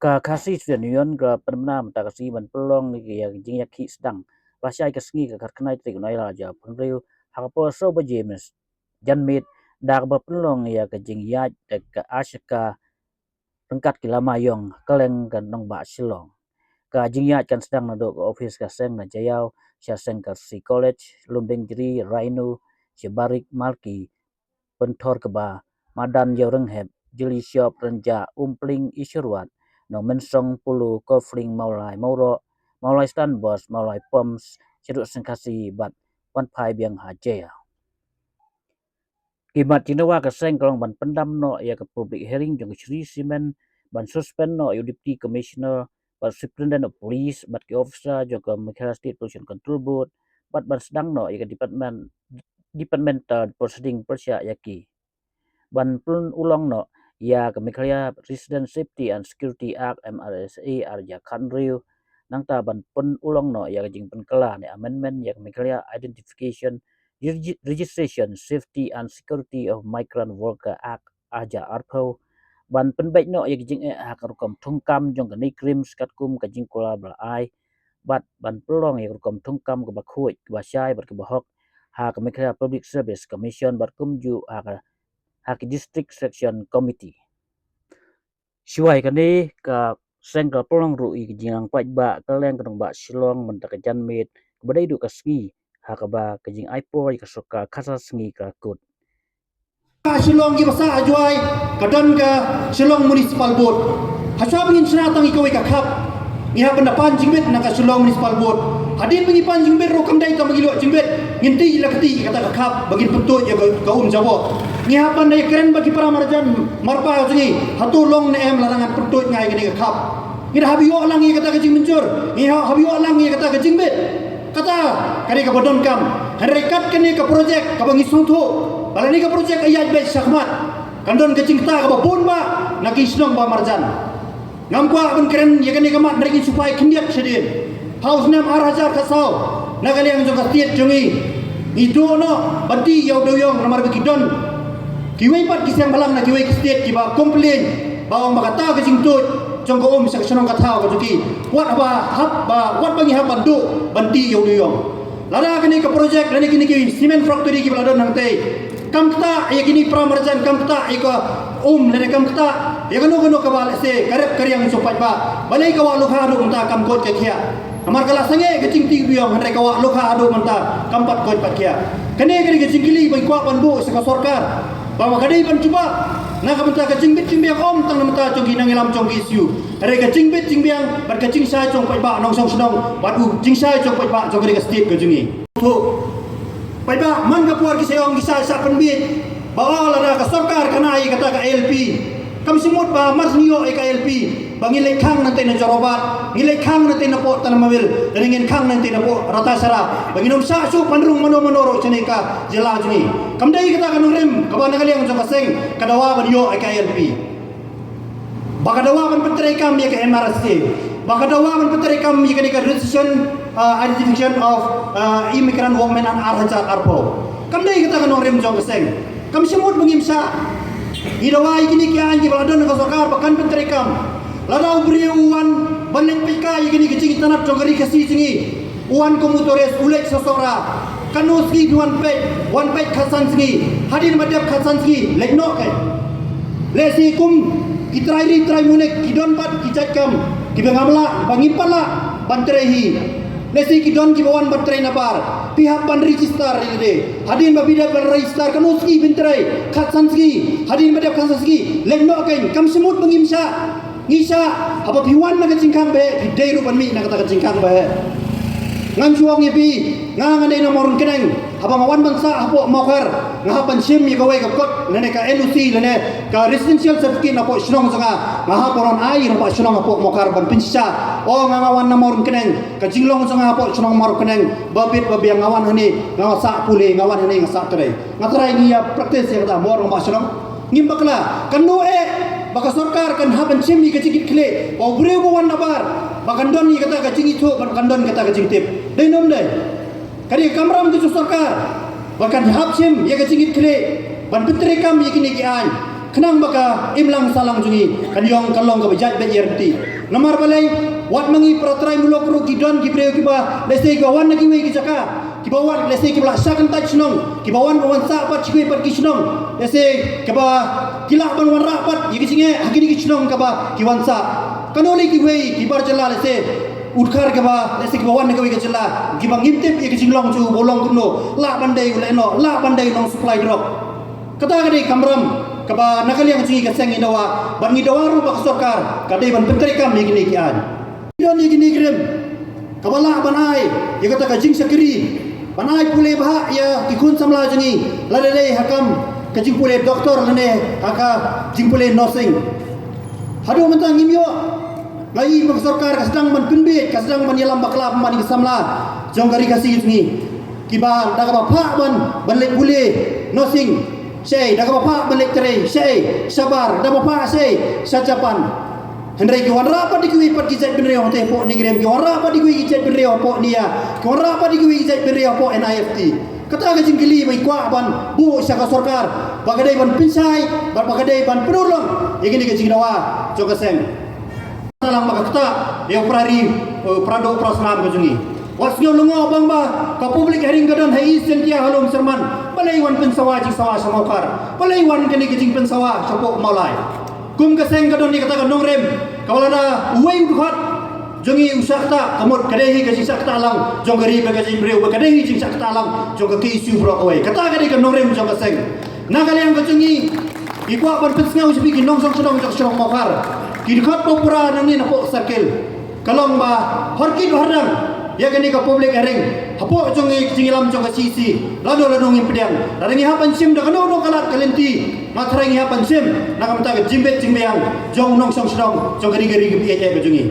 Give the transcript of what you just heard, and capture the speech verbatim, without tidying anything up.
Ka Khasi Student Union ka pynbna mynta ka sngi ban pynlong ïa ka jingïakhih sdang lashai ka sngi ka khatkhyndai tarik u Nailar arhajar arphew hynriew ha ka por saw baje mynstep janmiet, da kaba pynlong ïa ka jingïaid da ka ashaka ryngkat ki lama ïong kylleng ka nongbah Shillong. Ka jingïaid kan sdang naduh ka ophis ka seng na Jaiaw, sha Seng Khasi College, Lumbingjri, Rhino, Shibari, Malki, Pynthorkaba, Madan Ïawrynghep, Jyllishop, Rynjah, Umpling, Isherwat, Nongmynsong, Polo, Kofling, Mawlai Mawroh, Mawlai Stand Bus, Mawlai Pumps, shaduh Seng Khasi bad wan phai biang ha Jaiaw. Ki mat jingdawa ka seng ka long ban pyndam noh ïa ka public hearing jong ka Shree Cement, ban suspend noh ïa u Deputy Commissioner bad Superintendent of Police bad ki officer jong ka Meghalaya State Pollution Control Board, bad ban sdang noh ïa ka department, departmental proceeding pyrshah ïa ki. Ban pynulong noh ïa ka Meghalaya Resident Safety and Security Act, M R S A, arhajar khathynriew, nangta ban pynulong noh ïa ka jingpynkylla ne amendment ïa ka Meghalaya Identification, Regi-, Registration, Safety and Security of Migrant Worker Act, arhajar arphew, ban pynbeit noh ïa ka jingeh ha ka rukom thungkam jong ka NEIGRIHMS katkum ka jingkular ba la ai, bad ban pynlong ïa ka rukom thungkam kaba khuid, kaba shai bad kaba hok ha ka Meghalaya Public Service Commission bad kumjuh ha ka, ha ki District Selection Committee. Shuwa ïa kane ka seng ka pynlong ruh ïa ka jingïalang paidbah kylleng ka nongbah Shillong mynta ka janmiet kaba dei duh ka sngi ha kaba ka jingai por ïa ka sorkar khatsan sngi ka la kut. Ka Shillong kiba sah ha Jowai ka don ka Shillong Municipal Board. Hashwa ba ngin shna tang ïa kawei ka khap, ngi hap ban da pan jingbit na ka Shillong Municipal Board. Hadien ba ngi pan jingbit ruh kam dei tang ba ngi ïoh jingbit, ngin tih la kti ïa kata ka khap ba ngin pyntuid ïa ka, ka um jaboh. Ngi hap ban da ïakren bad ki para marjan marpa jong ngi, hato long ne em lada ngan pyntuid nga ïa kane ka khap. Ngi da hap ïoh lang ïa kata ka jingmynjur, ngi hap, hap ïoh lang ïa kata ka jingbit. Kata ka dei kaba donkam. Hynrei kat kane ka projek kaba ngi sngewthuh ba lada kane ka projek ka ïaid beit shakhmat, kan don ka jingktah kaba bun bha na ki shnong ba marjan. Ngam kwah ban kren ïa kane ka mat hynrei ngin shu phai khyndiat shadien. Ha u snem ar hajar khatsaw, na ka liang jong ka state jong ngi, ngi duh noh ban tih ïa u dewïong namar ba ki don kiwei pat ki seng bhalang na kiwei ki state kiba complain ba ong ba kata ka jingtuid jong ka um sha ka shnong ka thaw ka jong ki, wat ba hap ba, wat ba ngi hap ban duh ban tih ïa u dewïong. Lada kane ka projek lane kine ki cement factory kiba la don hangtei kam ktah ïa kine para marjan, kam ktah ïa ka um lane kam ktah ïa kano kano kaba lehse ka rep ka riang jong u paidbah, balei ka wah lukha haduh mynta kam koit ka khiah? Namar ka la sangeh ka jingtih u dewïong hynrei ka wah lukha haduh mynta kam pat koit pat khiah. Kane ka dei ka jingkylli ba ngi kwah ban buh sha ka sorkar, ba ma ka dei ban jubab na ka bynta ka jingbit jingbiang, ym tang na bynta jong ki nongïalam jong ka KSU, hynrei ka jingbit jingbiang bad ka jingshai jong u paidbah nongshong shnong bad u jingshai jong u paidbah jong ka dei ka state ka jong ngi. Thuh. Paidbah, man ka por ki sa ong ki sa, sa pynbeit ba, oh, lada ka sorkar kan ai kata ka I L P, kam shu mut ba mar shu ïoh ïa ka I L P ba ngin leit khang nangtei na Jorabat, ngin leit khang nangtei na poh Tanah Mawil, lane ngin khang nangtei na poh Ratacherra, ba ngin ym shah shuh pynrung mano mano ruh shane ka jylla jong ngi. Kam dei kata ka nongrim kaba na ka liang jong ka seng ka dawa ban ïoh ïa ka I L P. Ba ka dawa ban pyntreikam ïa ka M R S A, ba ka dawa ban pyntreikam ïa kane ka Registration, uh, Identification of, uh, Immigrant Workmen ar hajar arphew. Kam dei kata ka nongrim jong ka seng. Kam shu mut ba ngim shah. Ngi dawa ïa kine ki aiñ kiba la don ha ka sorkar ba kan pyntreikam. Lada u briew u wan ban leit peit kai ïa kine ki jingitynnad jong ka ri Khasi jong ngi, u wan kum u tourist, u leit sha Sohra. Katno sngi phi wan peit? Wan peit khatsan sngi. Hadien ba dep khatsan sngi leit noh kein. Lehse kum ki trai ri trai munik ki don pat ki jait kam kiba ngam lah, ba ngim pat lah ban trei hi. Lehse ki don kiba wan ban trei na bar. Phi hap ban register ïa lade. Hadien ba phi dep ban register, katno sngi phin trei? Khatsan sngi. Hadien ba dep khatsan sngi leit noh kein. Kam shu mut ba ngim shah. Ngi shah, haba phi wan na ka jingkhang ba heh phi dei ruh ban mih na kata ka jingkhang ba heh. Ngan shu ong ïa phi, nga ngan dei na Mawryngkneng, haba nga wan ban sah hapoh Mawkhar, nga hap ban shim ïa kawei ka kot lane ka N O C lane ka residential certificate napoh shnong jong nga. Nga hap ban ai ïa nongpah shnong hapoh Mawkhar ban pynshisha, oh, nga, nga wan na Mawryngkneng, ka jinglong jong nga hapoh shnong Mawryngkneng ba bit ba biang, nga wan hangne nga sah pule, nga wan hangne nga sah trei. Nga trai ngi ïa practice ïa kata, mo nongpah shnong. Ngim bakla. Katno eh ba ka sorkar kan hap ban shim ïa ka jingkitkhlieh ba u briew ba wan na bar ba kan don ïa kata ka jingithuh, ba kan don kata ka jingtip? Dei ne ym dei? Ka dei ka kamram ka jong sorkar ba kan hap shim ïa ka jingkitkhlieh ban pyntreikam ïa kine ki aiñ, khnang ba ka imlang sahlang jong ngi kan ïong kan long kaba jait beit ïa lynti. Namar balei? Wat ma ngi para trai muluk ruh ki don ki briew kiba lehse kiba wan na kiwei ki jaka, kiba wan lehse kiba lah shah kyntait shnong, kiba wan ban wan sah pat sha kiwei pat ki shnong, lehse kiba ki lah ban wanrah pat ïa ki jingeh ha kine ki shnong kaba ki wan sah. Kano lei kiwei ki bar jylla, lehse u dkhar kaba lehse kiba wan na kawei ka jylla, kiba ngim tip ïa ka jinglong jong u ba u long kumno, lah ban dei u lehnoh, lah ban dei u nong supply drug. Kata ka dei ka kamram kaba na ka liang jong ngi ka seng ngi dawa, bad ngi dawa ruh ba ka sorkar ka dei ban pyntreikam ïa kine ki aiñ. Ngi don ïa kine ki rim kaba lah ban ai ïa kata ka jingshakri, ban ai pule bha ïa ki khun samla jong ngi, lada dei ha kam ka jingpule doktor lane ha ka jingpule nursing. Haduh mynta ngim ïoh. Nga ïohi ba ka sorkar ka sdang ban pynbiej, ka sdang ban ïalam bakla bad ki samla jong ka ri Khasi jong ngi, kiba da kaba phah ban, ban leit pule nursing shaei, da kaba phah ban leit trei shaei, shabar, da kaba phah shaei, sha Japan. Hynrei ki wanrah pat da kiwei pat ki jaitbynriew hangtei hapoh Nongrim, ki wanrah pat da kiwei ki jaitbynriew hapoh Nia, ki wanrah pat da kiwei ki jaitbynriew hapoh N I F T. Kata ka jingkylli ba ngi kwah ban buh sha ka sorkar, ba ka dei ban pynshai, ba, ba ka dei ban pynurlong ïa kane ka jingdawa jong ka seng. Kata lang ba ka ktah ïa u para ri, eh, para doh para snam ka jong ngi. Wat sngew lyngngoh bang ba ka public hearing ka don ha East Jaintia, ha Lum Syrman. Balei wan pynsawa jingsawa sha Mawkhar? Balei wan kane ka jingpynsawa shapoh Mawlai? Kum ka seng ka don ïa kata ka nongrim kaba lada uwei u dkhot jong ngi u shah ktah, ka mut ka dei hi ka jingshah ktah lang jong ka ri bad ka jingbriew, bad ka dei hi jingshah ktah lang jong ka K S U baroh kawei. Kata ka dei ka nongrim jong ka seng. Na ka liang ka jong ngi, ngi kwah ban pynsngew sha phi ki nongshong shnong jong ka shnong Mawkhar, ki dkhot ba pura nangne napoh circle, ka long ba hor kit hor dang ïa kane ka public hearing hapoh jong ngi, ka jingïalam jong ka C C. Lano lano ngim pdiang, lada ngi hap ban shim da kano kano ka lad ka lynti, nga tharai ngi hap ban shim na ka bynta ka jingbit jingbiang jong u nongshong shnong jong ka ri, ka ri kaba ïeit ka jong ngi.